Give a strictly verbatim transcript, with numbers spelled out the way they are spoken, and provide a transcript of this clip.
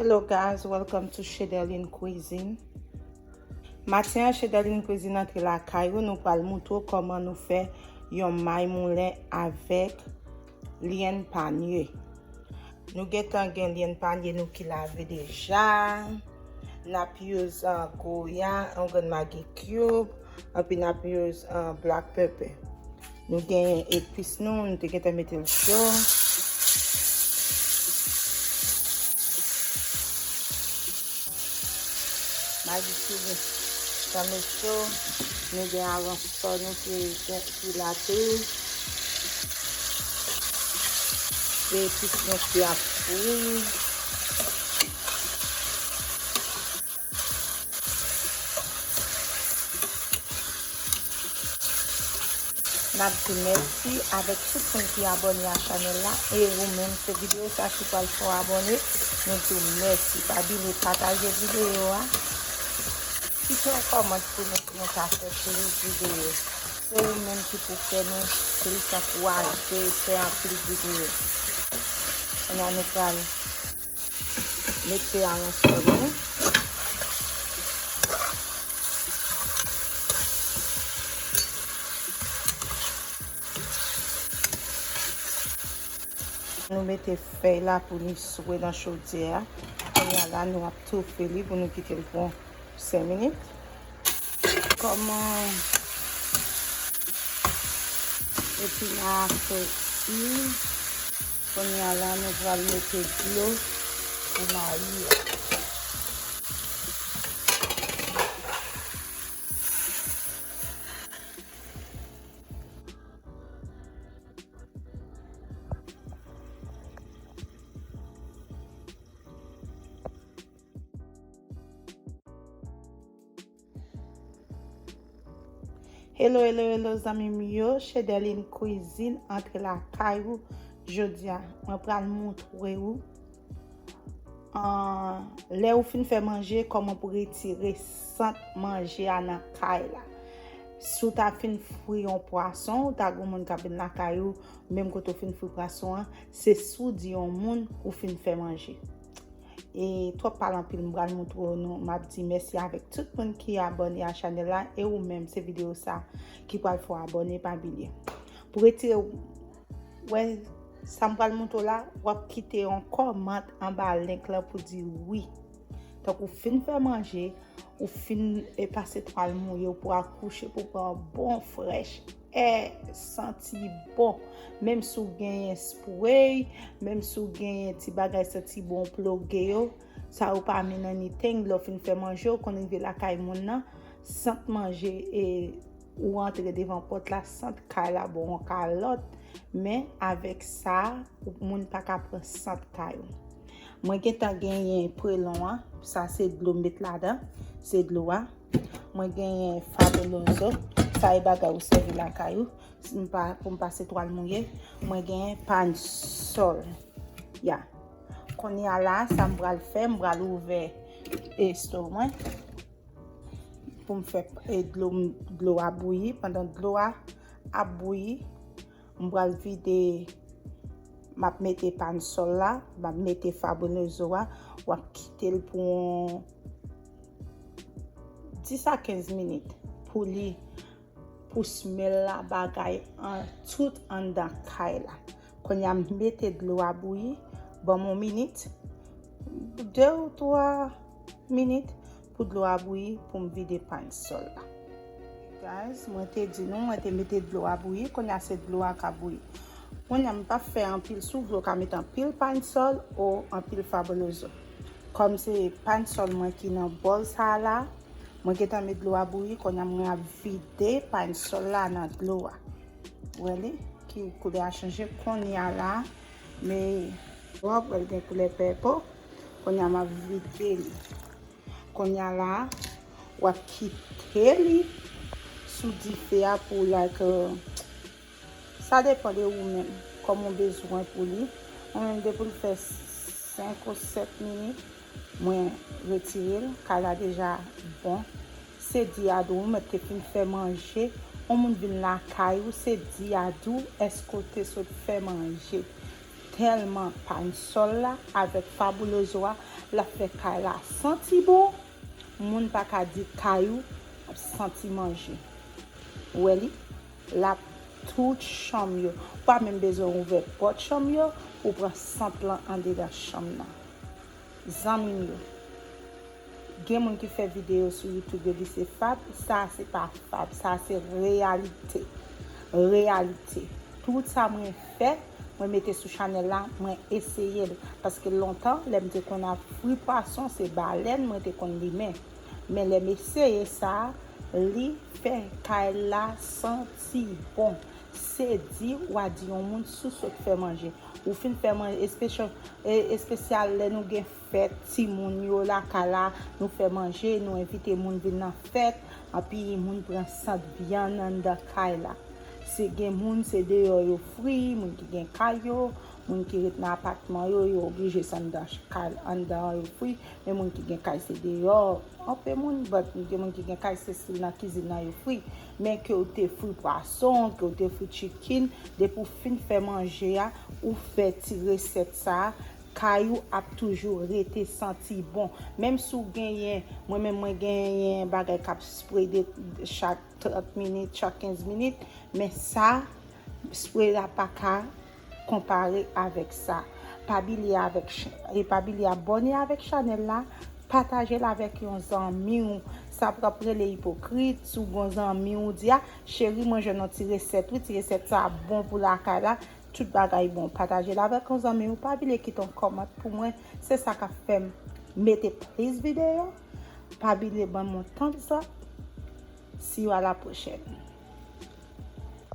Hello guys, welcome to Chedeline Cuisine. Maten an, Chedeline Cuisine antre lakay ou, nou pral moutre w kòman nou fè yon may moulen avèk lyenn panye. Nou gentan gen lyenn panye nou ki lave deja. N ap use, uh, goya, yon grenn Maggi cube, epi n ap use, uh, black pepper. Nou genyen epis nou, nou te gentan mete l cho. Magi kibi tanmen cho. Nou gen aransò nou ki, ki la tou. Epis nou ki ap fri. N ap di mèsi avèk tout moun ki abòne a chanèl la. E ou menm, se videyo sa ki pral fè w abòne, nou di w mèsi. Pa bliye pataje videyo a. Kite yon kòmant pou nou, pou nou ka fè plis videyo. Se ou menm ki pou fè nou plis ankouraje fè anpil videyo. Kounye a nou pral mete aransò nou. Nou mete fèy la pou li swe nan chodyè a. Kounye a la, nou ap toufe li pou nou kite l pran senk minit. Kòman epina a soti? Kounye a la, nou pral mete dlo pou mayi a. Hello, hello, hello, zanmi m yo. Chedeline Cuisine antre lakay ou. Jodi a, mwen pral montre ou, ah, lè ou fin fè manje, kòman pou retire sant manje a nan kay la. Si w ta fin fri yon pwason, ou ta gen yon moun k ap vin lakay ou, menm kote w fin fri pwason an, se sou di yon moun ou fin fè manje. E twòp pale anpil, m pral montre nou, m ap di mèsi avèk tout moun ki abòne a chanèl la, e ou menm, se videyo sa ki pral fè w abòne, pa bliye. Pou retire, wè, sa m pral montre w la, w ap kite yon kòmant anba link la pou di wi. Tankou w fin fè manje, ou fin, e, pase twal mouye, ou pral kouche pou pran bon frèch è, santi bon. Menm si w genyen spray, menm si w genyen ti bagay santi bon, ploge yo, sa yo pa mennen anything. Lè w fin fè manje, w konn rive lakay moun nan, sant manje, e, ou antre devan pòt la, sant kay la ba w yon kalòt, men avèk sa, moun pa ka pran sant kay ou. Mwen gentan genyen prelon an, sa se dlo m met ladan, se dlo a. Mwen genyen fabuloso, sa e bagay ou sèvi lakay ou, si m pa, pou m pase twal mouye. Mwen genyen pansòl. Ya. Kounye a la, sa m pral fè, m pral ouvè esto mwen pou m fè, e, dlo, dlo a bouyi. Pandan dlo a ap bouyi, m pral vide, m ap mete pansòl la, m ap mete fabuloso a, w ap kite l pou yon dis a kenz minit pou li, pou smell la, bagay an, tout anndan kay la. Kounye a m mete dlo a bouyi, ban m yon minit, de ou twa minit pou dlo a bouyi, pou m vide pansòl la. Guys, mwen te di nou, mwen te mete dlo a bouyi, kounye a se dlo a k ap bouyi. Kounye a m p ap fè anpil, si w vle w ka met anpil pansòl o anpil fabuloso. Kòm se pansòl mwen ki nan bòl sa a la, mwen gentan met dlo a bouyi, kounye a mwen ap vide pansòl la nan dlo a. Ou wè li, ki koulè a chanje kounye a la, men w ap wè l gen koulè pèpo. Kounye a m ap vide li. Kounye a la, w ap kite li sou dife a pou, like, euh, sa depann de ou menm, kòman w bezwen pou li. Mwen menm, depi l fè senk ou sèt minit, mwen retire l. Kay la deja bon. Se di a di w, ou mèt te fin fè manje, yon moun vin lakay ou, se di a di w, èske w te sot fè manje? tèlman pansòl la avèk fabuloso a, l ap fè kay la santi bon. Moun pa ka di kay ou ap santi manje. Ou wè li? L ap tout chanm yo. Ou pa menm bezwen ouvè pòt chanm yo pou w pran sant lan andedan chanm nan. Zanmi m yo, gen moun ki fè videyo sou YouTube yo di se fab. Sa se pa fab, sa se reyalite. Reyalite. Tout sa mwen fè, mwen mete sou chanèl la, mwen eseye l. Paske lontan, lè m te konn ap fri pwason, se balèn mwen te konn limen. Men lè m eseye sa, li fè kay la santi bon. Se di w a di yon moun si w sot fè manje. Ou fin fè manje espesyal, e, espesyal lè nou gen fèt, timoun yo lakay la, nou fè manje, nou envite moun vin nan fèt, anpi moun pran sant vyann anndan kay la. Se gen moun, se deyò yo fri, moun ki gen kay yo, moun ki ret nan apatman yo, yo oblije se anndan ch-, kay, anndan yo fri, men moun ki gen kay se deyò. Anpe moun, but gen moun ki gen kay se stil nan kizin nan yo fri. Men ke w te fri pwason, ke w te fri chicken, depi w fin fè manje a, ou fè ti resèt sa a, kay ou ap toujou rete santi bon. Menm si w genyen, mwen menm mwen genyen bagay k ap spray de, chak trant minit, chak kenz minit, men sa, spray la pa ka konpare avèk sa. Pa bliye avèk ch-, e pa bliye abòne avèk chanèl la, pataje l avèk yon zanmi w. Sa p ap rele ipokrit, si w gon zanmi w di a, cheri, mwen jwenn yon ti resèt, wi, ti resèt sa bon pou lakay la, tout bagay bon. Pataje l avèk yon zanmi w, pa bliye kite yon kòmant pou mwen, se sa k ap fè m mete plis videyo. Pa bliye ban m yon thumbs up. See you à la prochaine.